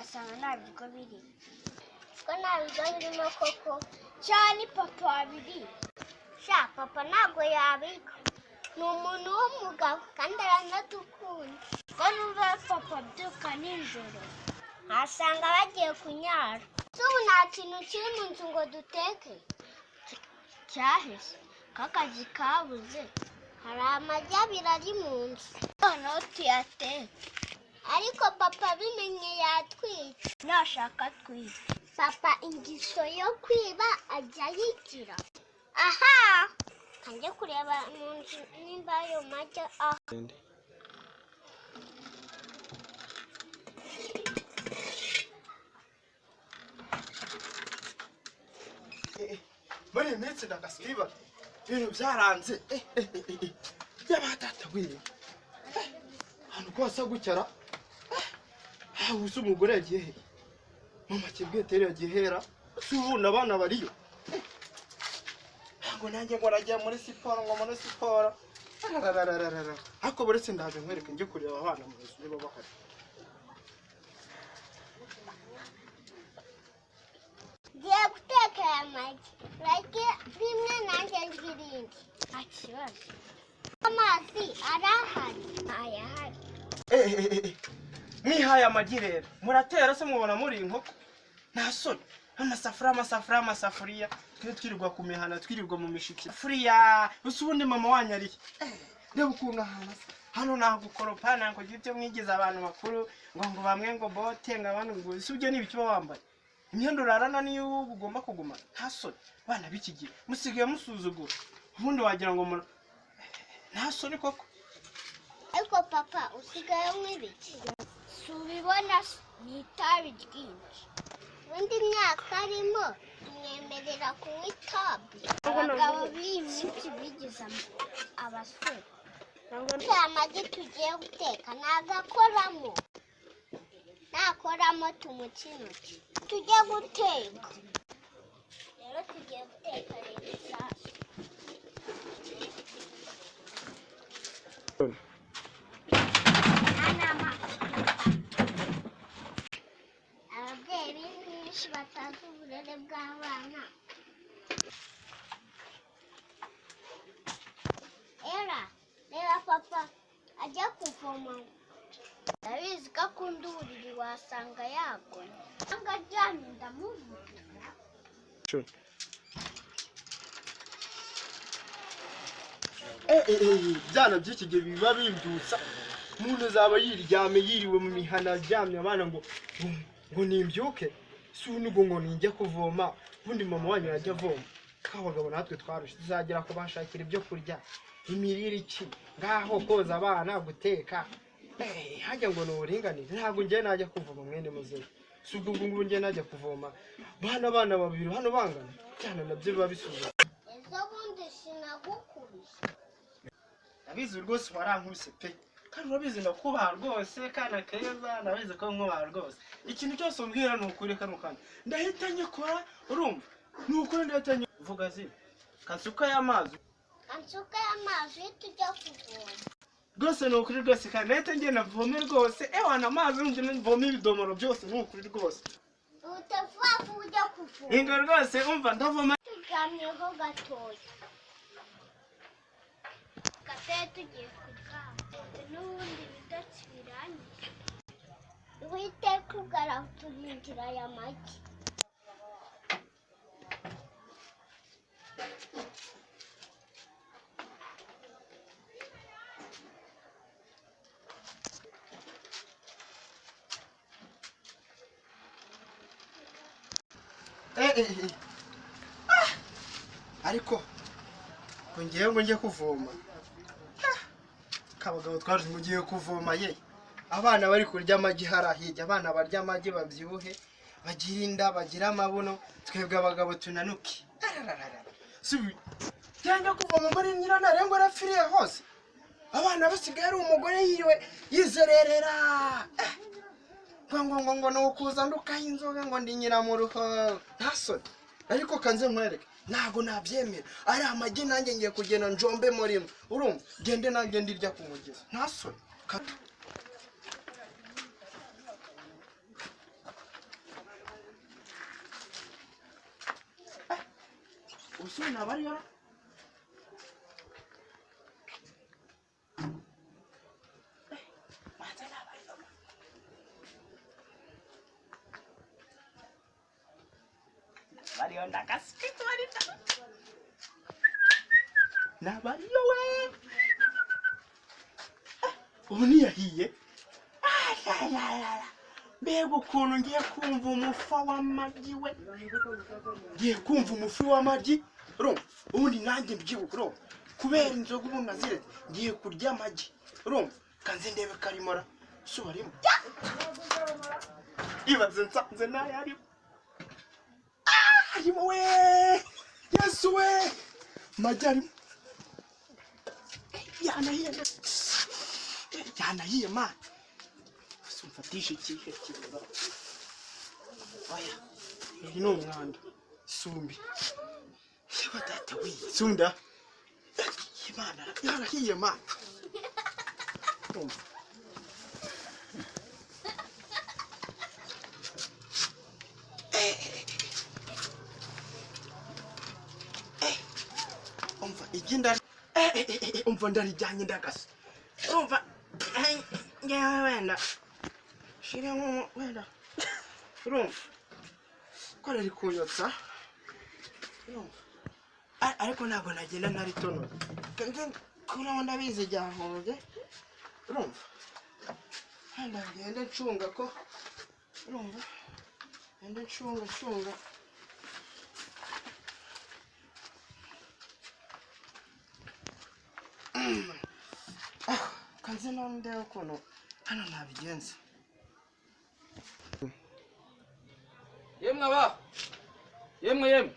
Wasanga nta biryo birimo. Ko nta biryo birimo koko? Cyane papa wabiriye. Sha, papa ntabwo yabika, ni umuntu w'umugabo kandi aranadukunda. Ko numva papa abyuka nijoro, nkasanga bagiye kunyara. Se ubu nta kintu kiri mu nzu ngo duteke? Cyahise k'akazi kabuze. Hari amagi abiri ari mu nzu, noneho tuyateke. Ariko papa abimenye yatwica. Nashaka twiba. Papa ingeso yo kwiba ajya ayigira. Aha kanjye kureba mu nzu nimba ayo magi aho. Muri iyi minsi ndagasiba ibintu byaranze. Y'abatata we, ahantu ko hasa gucyara. Ubu umugore yagiye he? Mama kibwetere yagiye hera? Si ubu abana bariyo? Ngo nanjye ngo nagiye muri siporo, ngo muri siporo. Ararararara. Ariko buretse ndaje nkwereke, njye kureba abana mu nzu niba bahari. Ngiye guteka aya magi, urarye rimwe nanjye ndya irindi. Nta kibazo, amazi arahari, ntayahari. Mwihaye amagi rero muratera se, mubona muri inkoko? Nta soni, amasafuriya, amasafuriya, amasafuriya. Twe twirirwa ku mihana, twirirwa mu mishiki furiya. Gusa ubundi mama wanyu arihe? Reba ukuntu ahantu asa hano, nagukoropa, nakugira ibyo mwigize abantu bakuru, ngo bamwe ngo bote, ngo abandi ngo si ibyo. Ni ibiki uba wambaye? Imyenda urarana niyo ugomba kugumana. Nta soni, bana b'iki gihe musigaye musuzugura. Ubundi wagira ngo nta soni koko. Ariko papa, usigaye unywa ibiki? Si ubibona se? Ni itabi ryinshi. Ubundi imyaka arimo imwemerera kunywa itabi? Abagabo b'iyi minsi bigize abasore. Aya magi tugiye guteka nagakoramo, nakoramo tumuca intoki. Tujye guteka rero, tugiye guteka rero isasu. Ababyeyi benshi batazi uburere bw'abana. Era reba papa ajya kuvoma, ndabizi ko akunda uburiri, wasanga yagonye cyangwa aryamye ndamuvuga. Byana by'iki gihe biba bimbyutsa. Umuntu azaba yiryamye, yiriwe mu mihana, aryamye, abana ngo nimbyuke. Si ubu ngo ninjye kuvoma? Ubundi mama wanyu yajya avoma? Tw'abagabo natwe twarushe, tuzagera kubashakira ibyo kurya, imirire iki, ngaho koza abana, guteka. Hajya ngo ni uburinganire. Ntabwo njye najya kuvoma, mwene muzima. Si ubwo ngubu njye najya kuvoma bana, abana babiri hano bangana cyane, nabyo biba bisuzuma. Ejo bundi sinagukubise? Ndabizi rwose warankubise pe, kandi urabizi ndakubaha rwose, kana keza. Ndabizi ko nkubaha rwose. Ikintu cyose umbwira ni ukuri. Kano kanya ndahita nyikora, urumva? Ni ukuri ndahita vuga zi kasuka y'amazi. Ansuka y'amazi iyo tujya kuvoma. Rwose ni ukuri rwose, kandi ndahita ngenda mvome rwose. Ewana, amazi ngenda mvome ibidomoro byose, ni ukuri rwose. Uhita vuba vuba ujya kuvoma. Ingo rwose, umva, ndavoma. Turyamyeho gatoya, gatoya, tugiye kuryama n'ubundi ibitotsi birangiye. Uwiteka ubwo araturindira aya magi. Eh. Ah! Ariko ngo ngewe ngo njye kuvoma. Ah! Kabagabo twaje ngo ugiye kuvoma ye, abana bari kurya amagi hariya hirya. Abana barya amagi babyibuhe, bagire inda, bagire amabuno, twebwe abagabo tunanuke. Arararara. Si njya kuvoma muri nyirantarengwa, arapfiriye hose, abana basigaye ari umugore yiwe yizererera. Eh! Ngo ni ukuza ndukaho inzoga, ngo ndi nyiramuruho. Nta soni. Ariko kanze nkwereke, ntabwo nabyemera. Ari amagi nanjye ngiye kugenda njombe murimo, urumva? Gende nanjye ndirya ku mugezi. Nta soni. Ubu ntabwo ariyo. Manza ntabwo ariyo. Bariyo ndakasukitse barita. Nabariyo we. Ubu ntiyahiye. Mbega ukuntu ngiye kumva umufa w'amagi we. Ngiye kumva umufi w'amagi. Urumva? Ubundi nanjye mbyibuka, urumva? Kubera inzoga ubu naziretse, ngiye kurya amagi. Urumva? Kanze ndebe karimora. Si barimo. Ibaze nsanze ntayarimo. Arimo we. Yesu we. Amagi arimo. Yanahiye. Yanahiye man. Umfatishe ikihe kibazo. Oya. Uyu ni umwanda. Sumbi. Yewe data we. Sunda. Imana yarahiye man. Urumva? Umva igi ndari umva ndarijyanye ndagasa. Urumva ngewe wenda shiremo wenda. Urumva ko riri kunyotsa. Urumva ariko ntabwo nagenda naritonora. Nge kuramo ndabizi ryahombye. Urumva wenda ngende ncunga ko. Urumva ngende ncunga ncunga. Kanze none ndebe ukuntu hano nabigenza. Yemwe aba. Yemwe yemwe.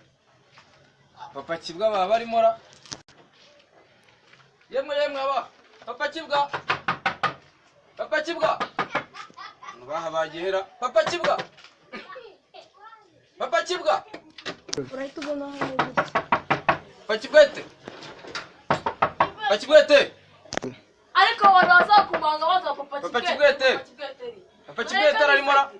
Papa Kibwa baba barimo ra. Yemwe yemwe aba. Papa Kibwa. Papa Kibwa. Baha bagihera. Papa Kibwa. Papa Kibwa. Urahita ubona hano gutya. Papa Kibwete. Papa Kibwete. Ariko abantu bazakumanga baza Papa Papa Kibwete. Kibwete. Papa Kibwete ararimo ra.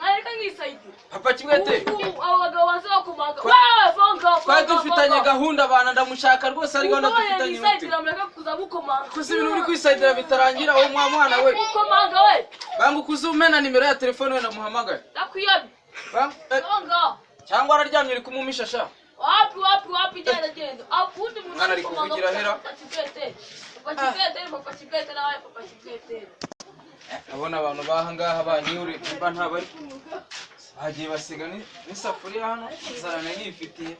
Ariko nkisayidira. Papa Kibwete. Abo bagabo bazakumanga. Wewe vonga. Twari dufitanye gahunda bana ndamushaka rwose ariko ndadufitanye umuti. Nisayidira mureke kuza mukomanga. Kuzi ibintu uri kwisayidira bitarangira uwo mwana we. Mukomanga we. Banga ukuze umena nimero ya telefone we ndamuhamagaye. Ndakwiyamye. Banga Vonga. cyangwa araryamye uri kumumisha sha. Wapi wapi wapi genda genda. Akundi muntu Mwana ari kuvugira hera. Papa Kibwete. Papa Kibwete Papa Kibwete nawe Papa Kibwete. Abona abantu baha ngaha banyure nimba ntabari. Bagiye basiga n'isafuriya hano zarana nifitiye.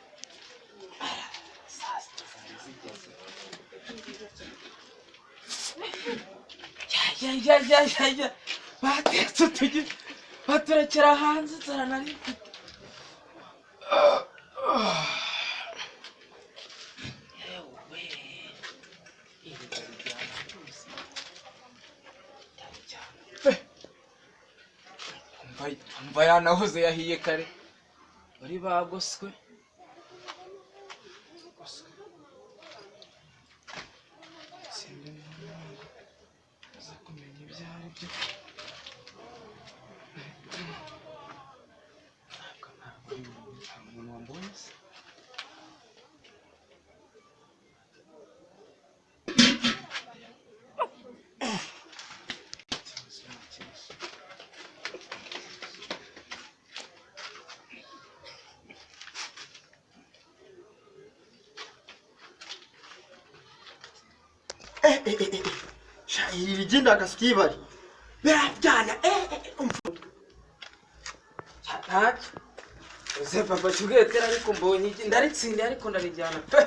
Saa sita zari zigeze. Ya ya ya ya ya. Batetse utugi baturekera hanze zarana nifite. Yewe. Ibi ndabijyana byose. Ndabijyana. Umva yanahoze yahiye kare. Bari bagoswe. Goswe. Sindi n'umwana. Aza kumenya ibyo ari byo. Ntabwo ntabwo ari umuntu nta muntu wambonye se. Ikibazo ni ikibazo. Sha iri rigenda agasitibari. Birabyana umva. Ntacyo. Uze Papa Kibwete ariko mbonye iki ndaritsindiye ariko ndarijyana pe.